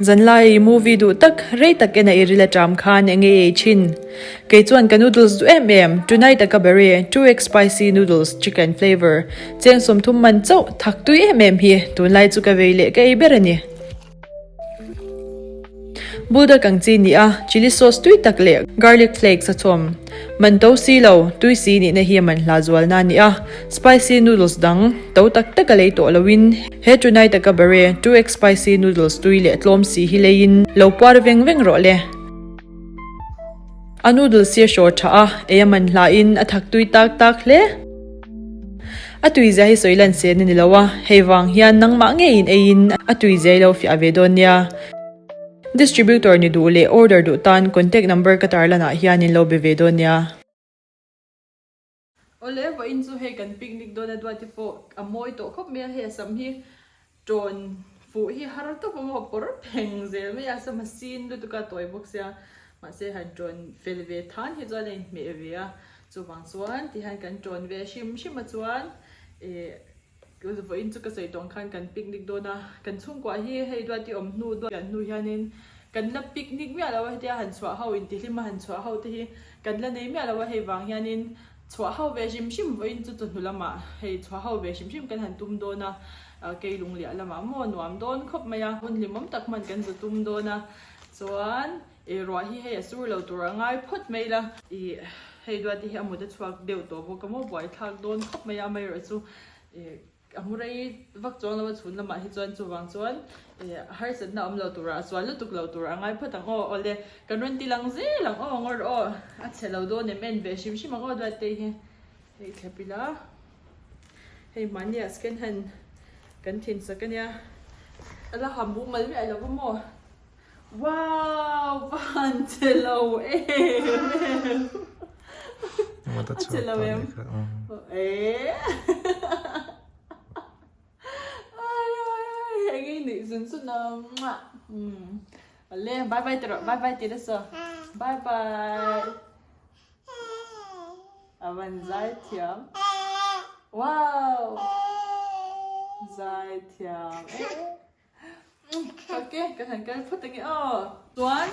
Zanlai i movie duh tak, rei tak en a i ril aṭam khan eng nge i ei thin? Kei chuan ka noodles duh em em, Tonight a ka bere, 2x spicy noodles, chicken flavour, cheng 30 man chauh, thak tui em em hi, tunlai chu ka vei leh ka ei ber a ni. Buldak ang chi nia, chilli sauce tui tak leh garlic flakes a chhawm. Man to si lo, tui si nihna hi a man hla zual na nia. Spicy noodles dang, to tak tak a lei tawh loin, he tunai taka bare, 2x spicy noodles tui leh tlawm si hi leiin lo puar veng veng rawh le. A noodles hi a hraw tha a, ei a man hla in a thak tui tak tak hle. A tuizia hi sawi lan sen a ni lo a, hei vang hian nangmah ngeiin eiin a tuizia i lo fiah ve dawn nia. Distributor ni duh leh order duh tan contact number ka tarlan ah hian in lo be ve dawn nia. Awle, vawiin chu hei kan picnic dawn a duati pawh a mawi tawh khawp mai a, hei a sam hi tawn fuh hi har tawp a maw pawr pheng zel mai a, sam a sin lutuk a tawi bawk sia, mahse han tawn fel ve than hi chuan a inhmeh ve a, chuvang chuan tihian kan tawn ve hrim hrim a chuan ih vawiin chu ka sawi tawng khan kan picnic dawn a, kan chhungkuah hi hei duati awm hnu duat hnu hianin kan la picnic miah lo a, hetia han chhuah ho intihlim a han chhuah ho te hi kan la nei miah lo a, hei vang hianin Chhuah ho ve hrim hrim vawiin chu chawhnu lamah hei chhuah ho ve hrim hrim kan han tum dawn a, kei lungliah lamah maw nuam dawn khawp mai a, hun hlimawm tak hman kan zu tum dawn a, chuan ih ruah hi hei a sur lo tur a ngai phawt mai la, ih hei duati hi a mut a chhuak deuh tawh bawk a maw buaithlak dawn khawp mai a, amaherawhchu chu ih. A hmu rei vak chuang lo a chhun lamah hi chuan chuvang chuan ih harsatna awm lo turah a sual lutuk lo tur a ngai phawt ang aw awle kan rawn ti lang zel ang aw ngawr aw a chhe lo dawn em en ve hrim hrim ang aw duattei hi hei thlep ila hei mahni ah scan han kan thin sak ania a la ha mumal miah lo va maw wow van che lo em em a che lo em eh. Ai ai ai eng i nuih zun zun a muah umm awle bye bye ti rawh bye bye ti nasa bye bye a van zai thiam wow zai thiam e. Ok, ka han kal phawt ange aw. Chuan,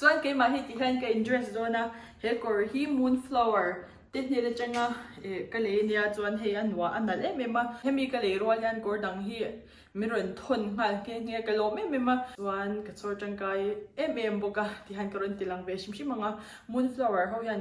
chuan keimah hi tih hian ka in dress dawn a, he kawr hi moonflower te hnen atanga eh ka lei ania chuan hei a nuah a nalh em em a, hemi ka lei rual hian kawr dang hi min rawn thawn nghal nghe nghe a, ka lawm em em a, chuan ka chhawr tangkai em em bawk a ti hian ka rawn ti lang ve hrim hrim ang a, moonflower ho hian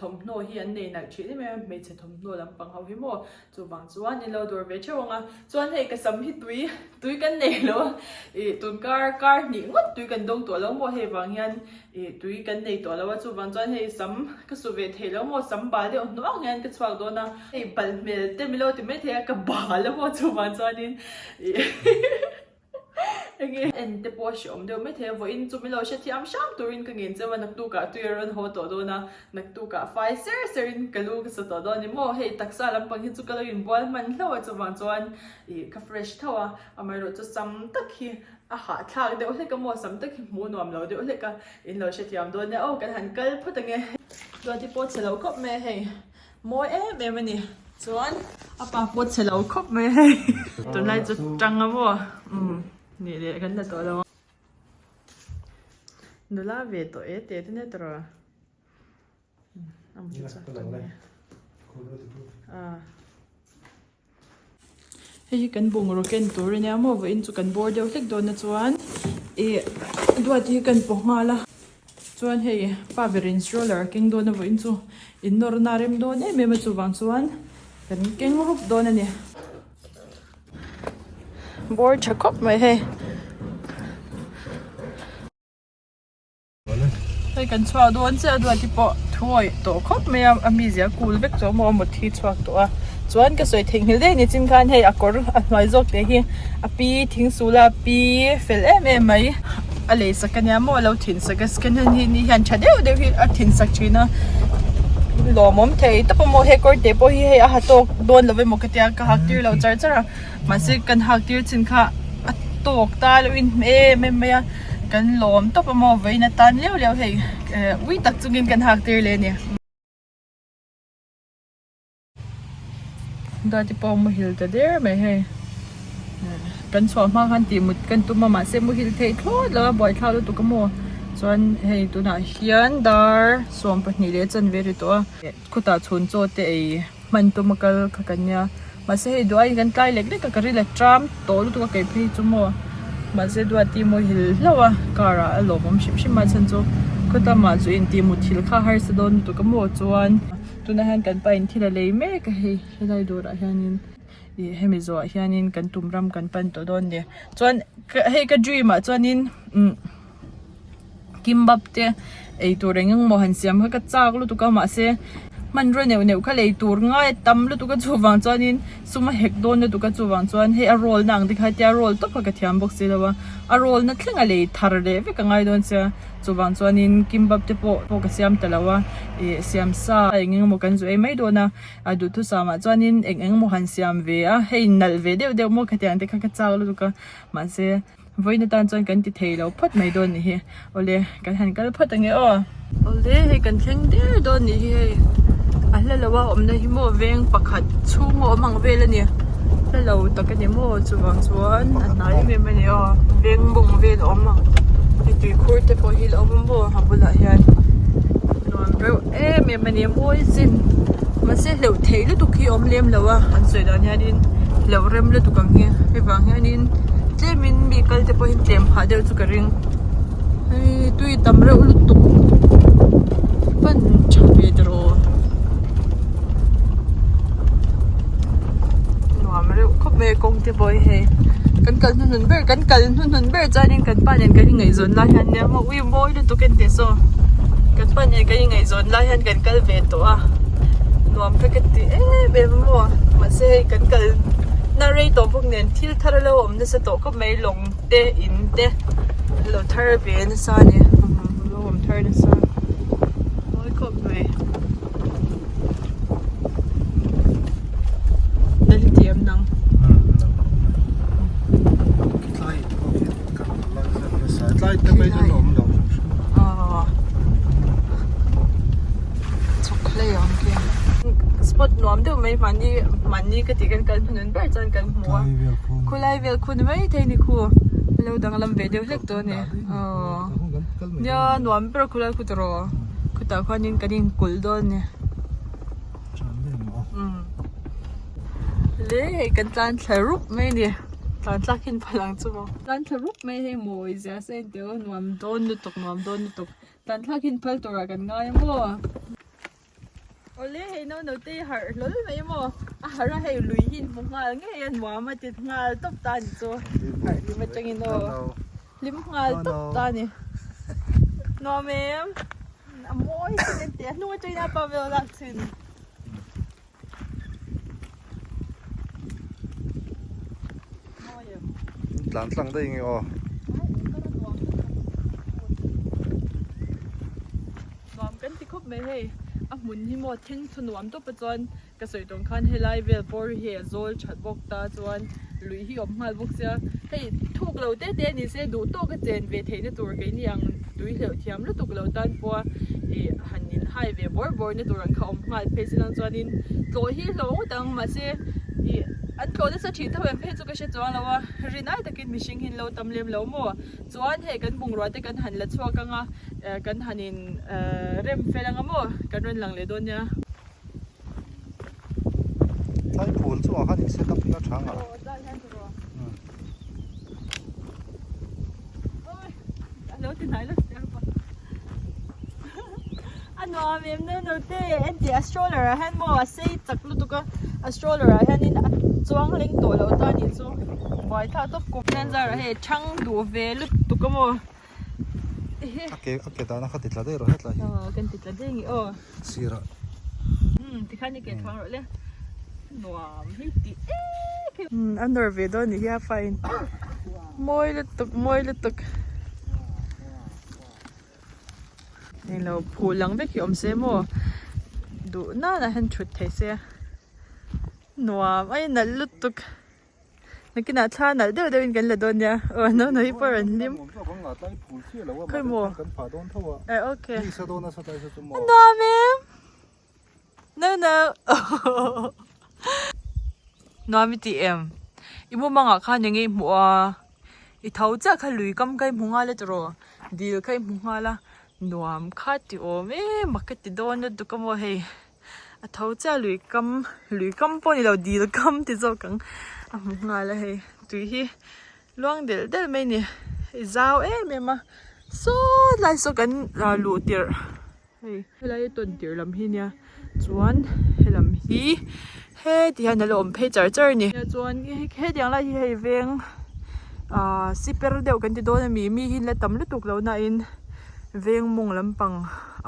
thawmhnaw hi an nei nalh thin em em a, hmeichhe thawmhnaw lampang ho hi maw Chuvang chuan in lo dawr ve theuh ang a, chuan hei ka sam hi tui, tui kan nei lo a, ih tun kar kar hnih ngawt tui kan dawng tawh lo maw hei vang hian ih tui kan nei tawh lo a, chuvang chuan hei sam ka su ve thei lo maw sam bal deuh hnuang hian ka chhuak dawn a, hei bal hmel te milo ti maithei a ka bal a maw chuvang chuanin ih. Enge en te pawh a hreawm deuh maithei a, vawiin chu min lo hrethiam hram turin ka ngen cheu a, naktukah tui a rawn haw tawh dawn a, naktukah fai ser serin ka lu ka sa tawh dawn a ni maw, hei taksa lampang hi chu ka lo inbual hman hlauh a chuvang chuan ih ka fresh tho a, amaherawhchu sam tak hi a hahthlak deuh hlek a maw, sam tak hi hmuh nuam lo deuh hlek a, in lo hrethiam dawn nia aw kan han kal phawt ange. Duati pawh chhe lo khawp mai a hei. Mawi em em a ni. Chuan a pa pawh chhe lo khawp mai hei. Tunlai chu tang a maw? Umm nih leh kan la tawh lo a. Nula ve tawh e teh te nia tawrh. Umm a chak tawh mai. Ah. Hei hi kan bungraw ken tur ania maw vawiin chu kan bawr deuh hlek dawn a chuan ih duat hi kan paw nghal a chuan hei pa berin stroller a keng dawn a vawiin chu in nawr na rem dawn em em a chuvang chuan kan keng rup dawn a ni. Bawr tha khawp mai hei. Hei kan chhuak dawn chiah a duati pawh thuawih tawh khawp mai a a mizia kul vek chu a maw a mut hi chhuak tawh a chuan ka sawi theihnghilh daih ni chin khan hei a kawr a hnuai zawk te hi a pi thing sul a pi fel em em mai a lei sak ania maw a lo thin sak a second hand hi ni hian tha deuh deuh hi a thin sak thin a lawmawm thei tawp a maw he kawr te pawh hi hei a ha tawk dawn lo emaw ka tia ka hak tir lo char char a. Mahse kan hak tir chin kha a tawk ta loh in em em mai a kan lawm tawp a maw vawiin atan leu leu hei eh ui tak chungin kan hak tir leh a ni. Dati pawh a muhil ta der mai hei. Kan chhuah hma khan tih mut kan tum a mahse muhil theih thlawt lo a buaithlak lutuk a maw chuan hei tunah hian dar 12 leh chanve ri tawh a khutah chhun chaw te ei hman tum a kal kha kan nia mahse hei duh aiin kan tlai lek lek a ka ril a tram tawh lutuk a kei phei chu maw mahse duati muhil hlauh a car ah a lawmawm hrim hrim a chhan chu khawtlamah chu intih muthilh kha harsa dawn lutuk a maw chuan tunah hian kan pa in thil a lei mek a hei helai dawrah hianin. Ih hemi zawhah hianin kan tum ram kan pan tawh dawn ni chuan hei ka dream ah chuanin umm kimbap te ei tur eng eng maw han siam kha ka chak lutuk a mahse hmanrua neuh neuh kha lei tur ngai a tam lutuk a chuvang chuanin sum a hek dawn lutuk a chuvang chuan hei a roll na ang te kha tia roll tawp kha ka thiam bawk si lo a a roll na thleng a lei thar leh vek a ngai dawn sia chuvang chuanin kimbap te pawh pawh ka siam ta lo a ih siam sa eng eng emaw kan zu ei mai dawn a. A duhthusam ah chuanin eng eng maw han siam ve a hei nalh ve deuh deuh maw khatiang te kha ka chak lutuk a mahse vawiin atan chuan kan ti thei lo phawt mai dawn nih hi awle kan han kal phawt ange aw. Awle hei kan thleng der dawn nih hi hei a hla lo a awmna hi maw veng pakhat chhung a awm ang vel a ni hla lo tak a ni maw chuvang chuan a hnai em em a ni aw veng bawng vel a awm ang hei tuikhur te pawh hi a lo awm a maw a bulah hian nuam reuh em em a ni mawi chin mahse hleuh theih lutuk hi a awm lem lo a an sawi dan hianin hleuh rem lutuk ang hi hei vang hianin tlemin mi kal te pawhin tlem phah deuh chu ka ring hei tui tam reuh lutuk pan tha ve tawh nuam reuh khawp mai a kawng te pawh hi hei kan kal hnuhnun ber kan kal hnuhnun ber chuanin kan pa nen kan ingaihzawn lai hian nia maw ui mawi lutuk en teh saw kan pa nen kan ingaihzawn lai hian kan kal ve tawh a nuam kha ka ti em em a maw mahse hei kan kal na rei tawh bawk nen thil thar a lo awm nasa tawh khawp mai lawng te in te a lo thar ve nasa a ni a lo awm thar nasa mawi khawp mai. Dali ti em nang? Tlai te mai chu awm lo. Chhuk hlei ang khi. Spot nuam deuh mai mahni mahni ka tih kan kal hmun ber chuan kan hmu a. Khulai vel khu ni mai thei ni khu. Lo danglam ve deuh hlek tawh a ni. Nia nuam ber khulai khu tawh. Khutah khuanin kan inkulh dawn a ni. Le hei kan tlan thla rup mai a ni. Tlan tlak hin phal ang chu maw. Tlan thla rup mai hei mawi zia se a inti a nuam dawn lutuk nuam dawn lutuk. Tlan thlak hin phal turah kan ngai a maw. Awle hei no no te hi harh hlawl mai a maw. A harh a hei lui hi in hmu nghal ngei a nuam a ti nghal tawp ta a ni chu. Harh hlim atangin aw. Hlim nghal tawp ta a ni. Nuam em? A mawi chin an ti a hnung atangin a pa vel lak chin. Mawi em? Tlan tlang daih nge aw. Nuam kan ti khawp mai hei. A hmun hi maw thing thu nuam tawp a chuan Ka sawi tawng khan helai vel pawr hi a zawl that bawk ta chuan lui hi awm nghal bawk sia hei thuk lo te te ni se duh tawk a chen ve theihna tur keini ang tui hleuh thiam lutuk lo tan pawha ih han in hai ve bawr bawr na tur ang kha awm nghal phei se lang chuanin tlawh hi hlauh ngawt ang mahse ih an tlawh nasa thin tho em phei chu ka hre chuang lo a rinai takin mihring hi an lo tam lem lo maw chuan hei kan bungrua te kan han la chhuak anga kan han in rem fel anga maw kan rawn lang leh dawn nia. Tlai phul chungah khan in set up ila tha ang a. A nuam em no no te en tih a stroller ah hian maw a sei chak lutuk a a stroller ah hianin a chuang leng tawh lo ta anih chu buaithlak tawp kum hian zarah hei thang duh ve lutuk a maw. A ke a ke dahna kha ti tla daih rawh hetlai hi. Aw kan ti tla daih nge aw. Sirah. Umm tikhan i ke thuang rawh le. Nuam hi ti ek hi. Umm a nawr ve dawn nih hi a fine. Mawi lutuk mawi lutuk. Englo phul ang vek hi awm se maw. Duh nana hian thut thei se. Nuam a inalh lutuk. Nakinah thla nalh deuh deuhin kan la dawn nia aw no no hi pawh a rawn hlim khawi maw eh okay a nuam em no no nuam i tih em. I mumangah khan eng nge i hmuh a i tho chiah kha lui kam kha i hmu nghal a tiraw dil kha i hmu nghal a nuam kha ti awm em a ka ti dawn lutuk a maw hei a tho chiah lui kam lui kam pawh ni lo dil kam ti zawk ang a hmu nghal a hei tui hi luang delh delh mai a ni hei zau em em a saw lai saw kan luh tirh. Hei helai a tawn tirh lam hi nia chuan helam hi heti hian alo awm phei char char a ni chuan hetiang lai hi hei veng ahh siper deuh kan ti dawn ami mi hi an la tam lutuk lo na in veng mawng lampang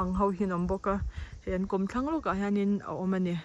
ang ho hi an awm bawk a hei an kawm thlang lawkah hianin a awm a ni.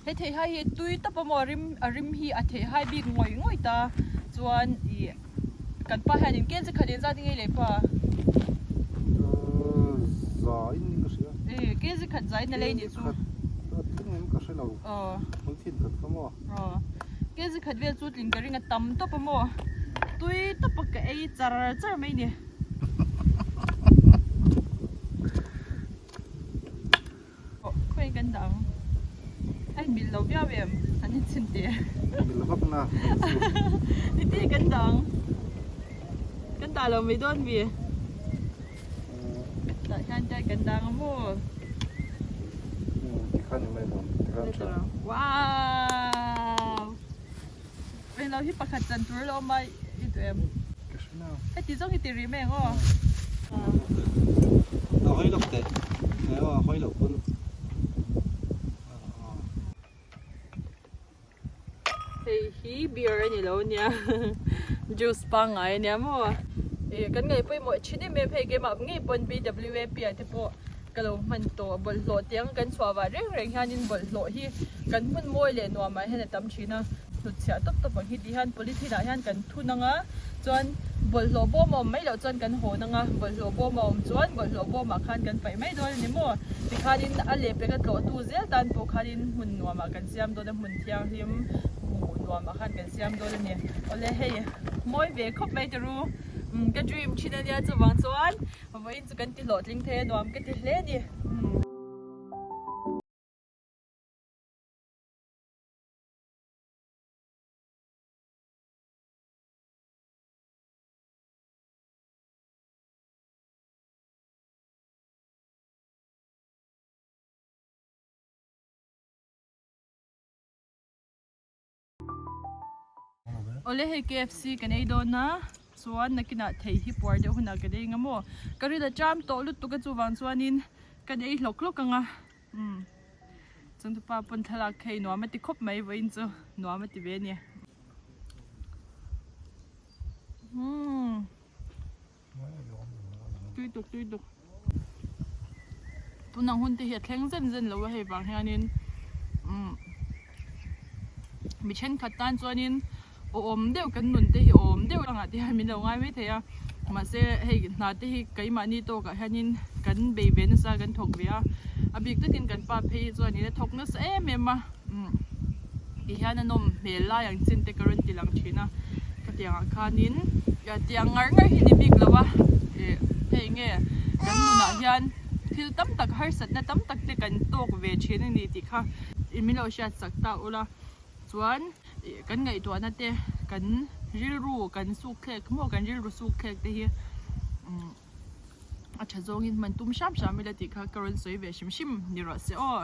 He theihai hi tui tawp a maw a rim a rim hi a theihai bik ngawih ngawih ta chuan ih kan pa hianin kel chi khat engzat nge leh pa? Za in ka hria. Ih kel chi khat za in a lei nih chu. Khat a tling em ka hre lo. Aw. Hmul thin khat kha maw? Aw kel chi khat vel chu tling ka ring a tam tawp a maw tui tawp a ka ei char char mai ni. Khawi kan dah ang? A inmil lo viau em? An inchhin teh. Mil vak na. Heti kan dah ang. Kan dah lo mai dawn mi. Tah hian te kan dah ang a maw? Tikhan ni mai lo. Tikhan tha. Wow! Englo hi pakhat chan tur lo awm a i duh em? Ka hre na. Heti zawng hi ti rih mai ang aw. A hawi lawk teh. Aw a hawi loh pawn. Hei hi beer a ni lo ania juice pangngai ania maw. Ih kan ngaih pawimawh thin em em hei keimah ngei pawn BWAP ah te pawh ka lo hman tawh bawlhhlawh tiang kan chhuah vah reng reng hianin bawlhhlawh hi kan hmun mawi leh nuamah hian a tam thin a hnutchhiah tawp tawp ang hi tih hian polythene ah hian kan thun ang a chuan bawlhhlawh bawm a awm mai loh chuan kan hawn ang a bawlhhlawh bawm a awm chuan bawlhhlawh bawmah khan kan paih mai dawn a ni maw tikhanin a lehpek a tlawhtu zel tan pawh khanin hmun nuamah kan siam dawn a hmun thianghlim hmuh nuamah khan kan siam dawn a ni awle hei mawi ve khawp mai te ru ka dream thin a nia chuvang chuan Vawiin chu kan ti hlawhtling thei a nuam ka ti hle a ni. Awle hei KFC kan ei dawn a chuan nakinah thei hi puar deuh hunah kan ei ang a maw ka rin a cham tawh lutuk a chuvang chuanin kan ei hlawk hlawk ang a umm chungtupa pawn thlalak hei nuam a ti khawp mai vawiin chu nuam a ti ve a ni umm tui tuk tui tuk tunang hun te hi a thleng zen zen lo a hei vang hianin umm mi thenkhat tan chuanin awm deuh kan nun te hi awm deuh angah te hian min lo ngai mai thei a mahse hei hna te hi keimahni tawkah hianin kan bei ve nasa kan thawk ve a. A bik takin kan pa phei hi chuanin a thawk nasa em em a, umm tihian a nawm hmel lai ang chin te ka rawn ti lang thin a, khatiangah khanin tiang ngar ngar hi ni bik lo a, ih hei nge kan nunah hian thil tam tak harsatna tam tak te kan tawk ve thin a ni tih kha min lo hriat sak ta ula chuan ih kan ngaihtuahna te kan rilru kan suk thlek maw kan rilru suk thlek te hi umm. A tha zawngin hman tum hram hram ila tih kha ka rawn sawi ve hrim hrim ni rawh se aw.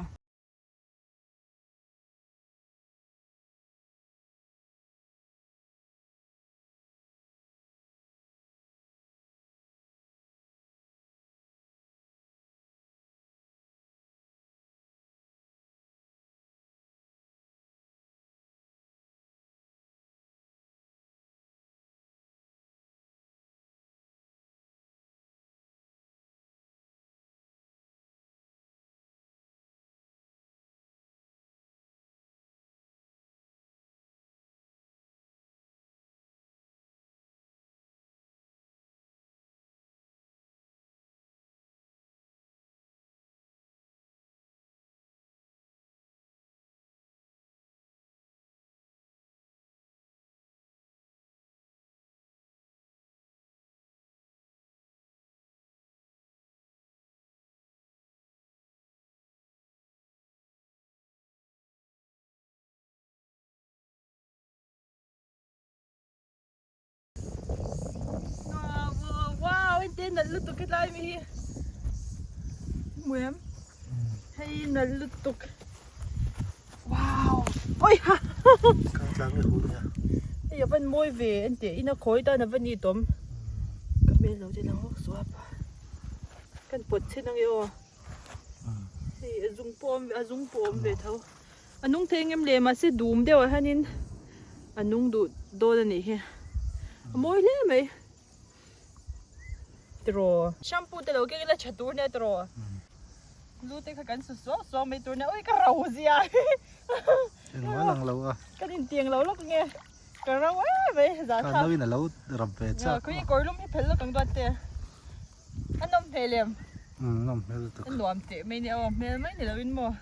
Wow, en te nalh lutuk hetlai mi hi. Hmu em? Hei nalh lutuk. Wow! Oi ha! Kang tlang nge hu nia. Hei a van mawi ve en teh ina khawi tan a va ni tawm. Ka hmel lo te lang vak suap. Kan pawt chhin ange aw. Hei a zung pawh awm a zung pawh awm ve tho. A nung thei engem le mahse dum deuh ah hianin a nung duh dawn a nih hi. A mawi hle mai. Tiraw. Shampoo te lo keng ila tha tur nia tiraw. Lu te kha kan su suau suau mai tur nia. Ui ka rau zia. Engmah lang lo a. Kan intiang lo lawk nge. Ka rau em mai za tha. Ka no in a lo rap ve chak. Khawi kawr lum hi phel lawk ang duat te. A nawm hmel em? Umm nawm hmel lutuk. A nuam teh mai nia aw hmel mai ni lo in maw.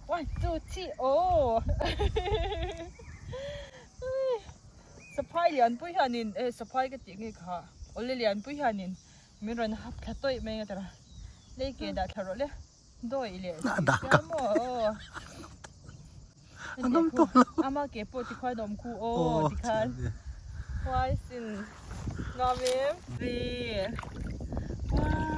One two three oh. Saphai lianpui hianin eh saphai ka tih nge kha awle lianpui hianin min rawn hap thla tawih mai a tara lei ke dah thla rawh le dawi leh sia maw aw ama ke pawh tikhuan a awm khu aw tikhan huai sin nuam em ve wow.